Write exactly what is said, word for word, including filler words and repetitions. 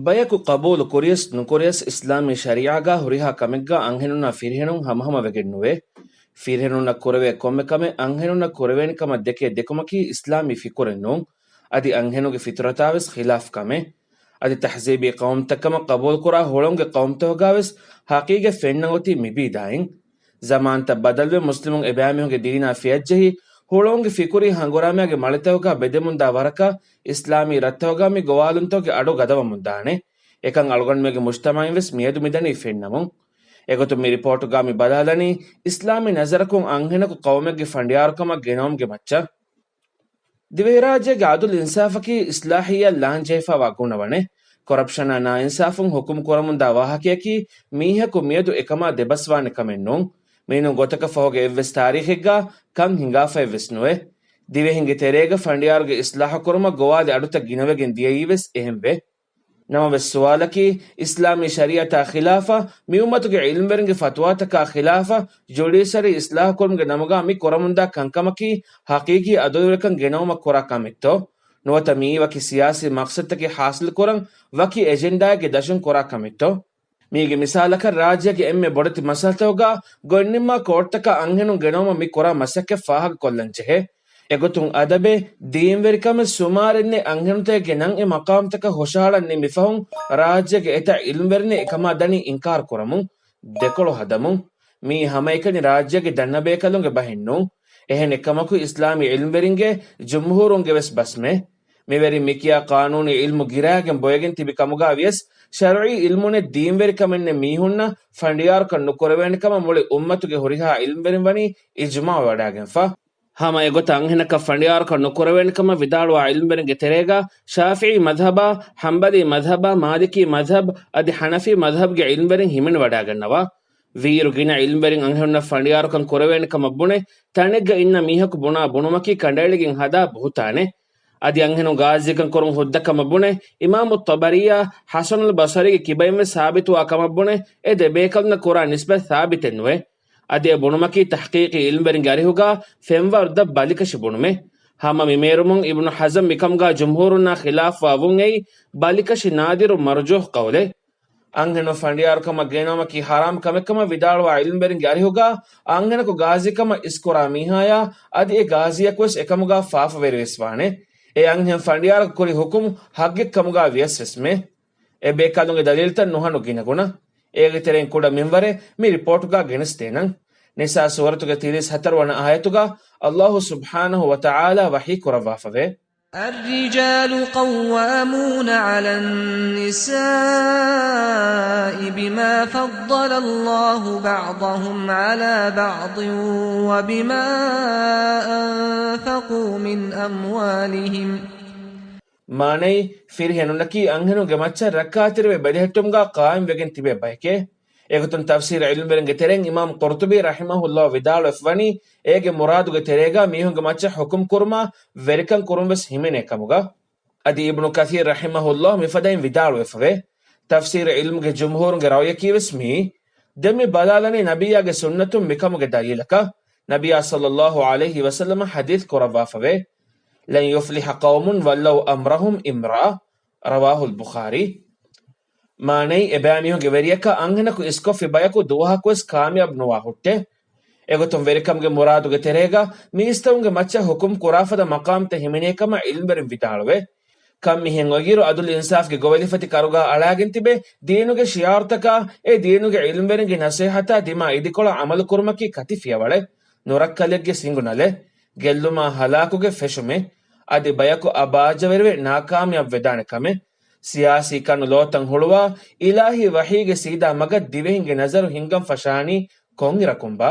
ބަޔަކު ޤަބޫލު ކުރިޔަސް ނުކުރިޔަސް، އިސްލާމީ ޝަރީޢާގާ ހުރިހާ ކަމެއްގާ އަންހެނުންނާ ފިރިހެނުން ހަމަހަމަ ވެގެން ނުވޭ. ފިރިހެނުންނަށް ކުރެވޭ ކޮންމެ ކަމެއް އަންހެނުންނަށް ކުރެވޭނެ ކަމަށް ދެކޭ ދެކުމަކީ އިސްލާމީ ފިކުރެއް ނޫން. އަދި އަންހެނުންގެ ފިޠުރަތާ ވެސް ޚިލާފު ކަމެއް. އަދި ތަހްޒީބީ ޤައުމުތައް ކަމަށް ޤަބޫލުކުރާ ހުޅަނގުގެ ޤައުމުތަކުގާ ވެސް ހަޤީގަތް ފެންނަން އޮތީ މިބީދާއިން. ޒަމާންތައް ބަދަލުވެ މުސްލިމުން އެބައިމީހުންގެ ދީނާ ފެއްޖެހި، ހުޅަނގުގެ ފިކުރީ ހަނގުރާމައިގެ މަޅިތަކުގާ ބެދެމުންދާ ވަރަކަށް، އިސްލާމީ ރަށްތަކުގާ މި ގޮވާލުންތަކުގެ އަޑު ގަދަވަމުންދާނެ. އެކަން އަޅުގަނޑުމެންގެ މުޖްތަމަޢުން ވެސް މިއަދު މިދަނީ ފެންނަމުން. އެގޮތުން މި ރިޕޯޓުގާ މި ބަލާލަނީ، އިސްލާމީ ނަޒަރަކުން އަންހެނަކު ޤައުމެއްގެ ފަނޑިޔާރުކަމަށް ގެނައުމުގެ މައްޗަށް. ދިވެހިރާއްޖޭގެ އަދުލު އިންސާފަކީ އިސްލާހިއްޔާ ލާން ޖެހިފައިވާ ގުނަވަނެއް. ކޮރަޕްޝަނާ ނާއިންސާފުން ހުކުމް ކުރަމުންދާ ވާހަކަޔަކީ މީހަކު މިއަދު އެކަމާ ދެބަސްވާނެ ކަމެއް ނޫން. މިނޫން ގޮތަކަށް ފަހުގެ އެއްވެސް ތާރީޚެއްގާ ކަން ހިނގާފައެއްވެސް ނުވޭ. ދިވެހިންގެ ތެރޭގަ ފަނޑިޔާރުގެ އިސްލާހު ކުރުމަށް ގޮވާލި އަޑުތައް ގިނަވެގެން ދިޔައީވެސް އެހެންވޭ. ނަމަވެސް ސުވާލަކީ، އިސްލާމީ ޝަރީޢަތާ ޚިލާފަށް، މިއުއްމަތުގެ ޢިލްމުވެރިންގެ ފަތުވާތަކާ ޚިލާފަށް، ޖުޑީޝަރީ އިސްލާހުކުރުމުގެ ނަމުގާ މި ކުރަމުންދާ ކަންކަމަކީ ޙަޤީޤީ ޢަދުލުވެރިކަން ގެނައުމަށް ކުރާ ކަމެއްތޯ؟ ނުވަތަ މިއީ ވަކި ސިޔާސީ މަޤްޞަދުތަކެއް ޙާޞިލުކުރަން ވަކި އެޖެންޑާއެއްގެ ދަށުން ކުރާ ކަމެއްތޯ؟ މީގެ މިސާލަކަށް، ރާއްޖޭގެ އެންމެ ބޮޑެތި މަސައްކަތްތަކުގާ ގޮތްނިންމާ ކޯޓްތަކަށް އަންހެނުން ގެނައުމަށް މި ކުރާ މަސައްކަތް ފާހަގަކޮށްލަން ޖެހޭ. އެގޮތުން އަދަބެއް، ދީންވެރިކަމެއް، ސުމާރެއް ނެތް އަންހެނުންތަކެއްގެ ނަން އެ މަޤާމްތަކަށް ހުށަހަޅަން ނިން މިފަހުން ރާއްޖޭގެ އެތައް ޢިލްމުވެރިންނެއް އެކަމާ ދަނީ އިންކާރު ކުރަމުން، ދެކޮޅު ހަދަމުން. މިއީ ހަމައެކަނި ރާއްޖޭގެ ދަންނަ ބޭކަލުންގެ ބަހެއް ނޫން. އެހެން އެކަމަކު އިސްލާމީ ޢިލްމުވެރިންގެ ޖުމްހޫރުންގެ ވެސް ބަސްމެ. މިވެރިން މިކިޔާ ޤާނޫނީ ޢިލްމު ގިރާގެން ބޮއެގެން ތިބި ކަމުގާ ވިޔަސް، ޝަރުޢީ ޢިލްމުނެއް ދީންވެރިކަމެއްނެއް މީހުންނަށް ފަނޑިޔާރުކަން ނުކުރެވޭނެ ކަމަށް މުޅި އުއްމަތުގެ ހުރިހާ ޢިލްމުވެރިން ވަނީ އިޖްމާޢު ވަޑާގެންފަ. ހަމަ އެގޮތަށް އަންހެނަކަށް ފަނޑިޔާރުކަން ނުކުރެވޭނެ ކަމަށް ވިދާޅުވާ ޢިލްމުވެރިންގެ ތެރޭގަ ޝާފިޢީ މަޛްހަބާ، ޙަންބަލީ މަޛްހަބާ، މާލިކީ މަޛްހަބް އަދި ޙަނަފީ މަޛްހަބްގެ ޢިލްމުވެރިން ހިމެނިވަޑާގަންނަވާ. ވީއިރު ގިނަ ޢިލްމުވެރިން އަންހެނުންނަށް ފަނޑިޔާރުކަން ކުރެވޭނެ ކަމަށް ބުނެ، ތަނެއްގަ އިންނަ މީހަކު ބުނާ ބުނުމަކީ ކަނޑައެޅިގެން ހަދާ ބުހުތާނެއް. އަދި އަންހެނުން ޣާޒީކަން ކުރުން ހުއްދަ ކަމަށް ބުނެ، އިމާމު ޠަބަރީއާ، ޙަސަނުލް ބަޞަރީގެ ކިބައިން ވެސް ސާބިތުވާ ކަމަށް ބުނެ، އެ ދެ ބޭކަލުންނަށް ކުރާ ނިސްބަތް ސާބިތެއް ނުވޭ. އަދި އެ ބުނުމަކީ ތަޙްޤީޤީ ޢިލްމުވެރިންގެ އަރިހުގާ ފެންވަރު ދަށް ބަލިކަށި ބުނުމެއް. ހަމަ މި މޭރުމުން އިބްނު ޙަޒަމް މިކަމުގާ ޖުމްހޫރުންނާ ޚިލާފުވާ ވުން އެއީ ބަލިކަށި ނާދިރު މަރުޖޫޙު ޤައުލެއް. އަންހެނުން ފަނޑިޔާރުކަމަށް ގެނައުމަކީ ޙަރާމް ކަމެއްކަމަށް ވިދާޅުވާ ޢިލްމުވެރިންގެ އަރިހުގާ އަންހެނަކު ޣާޒީކަމަށް އިސްކުރާ މީހާޔާ އަދި އެ ޣާޒީއަކުވެސް އެކަމުގާ ފާފަވެރިވެސް ވާނެ. އެ އަންހެން ފަނޑިޔާރަކު ކުރި ޙުކުމް ޙައްޤެއްކަމުގާ ވިޔަސްވެސްމެ. އެ ބޭކަލުންގެ ދަލީލްތައް ނުހަނު ގިނަގުނަ. އޭގެ ތެރެއިން ކުޑަ މިންވަރެއް މި ރިޕޯޓުގާ ގެނެސްދޭނަން. ނިސާ ސޫރަތުގެ ތިރީސް ހަތަރު ވަނަ އާޔަތުގާ ﷲ ސުބްޙާނަހޫ ވަތަޢާލާ ވަޙީ ކުރައްވާފަވޭ. الرجال قوامون على النساء بما فضل الله بعضهم على بعض وبما أنفقوا من أموالهم. މާނައީ، ފިރިހެނުންނަކީ އަންހެނުންގެ މައްޗަށް ރައްކާތެރިވެ ބެލެހެއްޓުމުގާ ޤާއިމްވެގެން ތިބޭ ބައެކޭ. އެގޮތުން ތަފްސީރު ޢިލްމުވެރިންގެ ތެރެއިން އިމާމް ޤުރްޠުބީ ރަޙިމަހުﷲ ވިދާޅުވެފަވަނީ، އޭގެ މުރާދުގެ ތެރޭގާ މީހުންގެ މައްޗަށް ޙުކުމް ކުރުމާ ވެރިކަން ކުރުން ވެސް ހިމެނޭ ކަމުގަ. އަދި އިބްނު ކަޘީރު ރަޙިމަހުﷲ މިފަދައިން ވިދާޅުވެފަވޭ. ތަފްސީރު ޢިލްމުގެ ޖުމްހޫރުންގެ ރައުޔަކީ ވެސް މިއީ. ދެން މި ބަލާލަނީ ނަބިއްޔާގެ ސުންނަތުން މިކަމުގެ ދަލީލަކަށް. ނަބިއްޔާ ޞައްލައްލާހު ޢަލައިހި ވަސައްލަމަ ޙަދީޘް ކުރައްވާފަވޭ، لن يفلح قوم ولوا أمرهم امرأة، رواه البخاري. މާނައީ، އެބައިމީހުންގެ ވެރިޔަކަށް އަންހެނަކު އިސްކޮށްފި ބަޔަކު ދުވަހަކުވެސް ކާމިޔާބު ނުވާ ހުއްޓެ. އެގޮތުން ވެރިކަމުގެ މުރާދުގެ ތެރޭގަ މީސްތަކުންގެ މައްޗަށް ޙުކުމް ކުރާފަދަ މަޤާމްތައް ހިމެނޭ ކަމަށް ޢިލްމުވެރިން ވިދާޅުވޭ. ކަން މިހެން އޮތްއިރު، ޢަދުލު އިންސާފްގެ ގޮވެލިފަތި ކަރުގާ އަޅާގެން ތިބެ، ދީނުގެ ޝިޢާރުތަކާ އެ ދީނުގެ ޢިލްމުވެރިންގެ ނަޞޭޙަތާ ދިމާ އިދިކޮޅަށް ޢަމަލު ކުރުމަކީ ކަތި ފިޔަވަޅެއް. ނުރައްކަލެއްގެ ސިނގު ނަލެއް. ގެއްލުމާ ހަލާކުގެ ފެށުމެއް. އަދި ބަޔަކު އަބާއްޖަވެރިވެ ނާކާމިޔާބު ވެދާނެ ކަމެއް. ސިޔާސީ ކަނު ލޯތައް ހުޅުވާ، އިލާހީ ވަޙީގެ ސީދާ މަގަށް ދިވެހިންގެ ނަޒަރު ހިންގަން ފަށާނީ ކޮންއިރަކުންބާ؟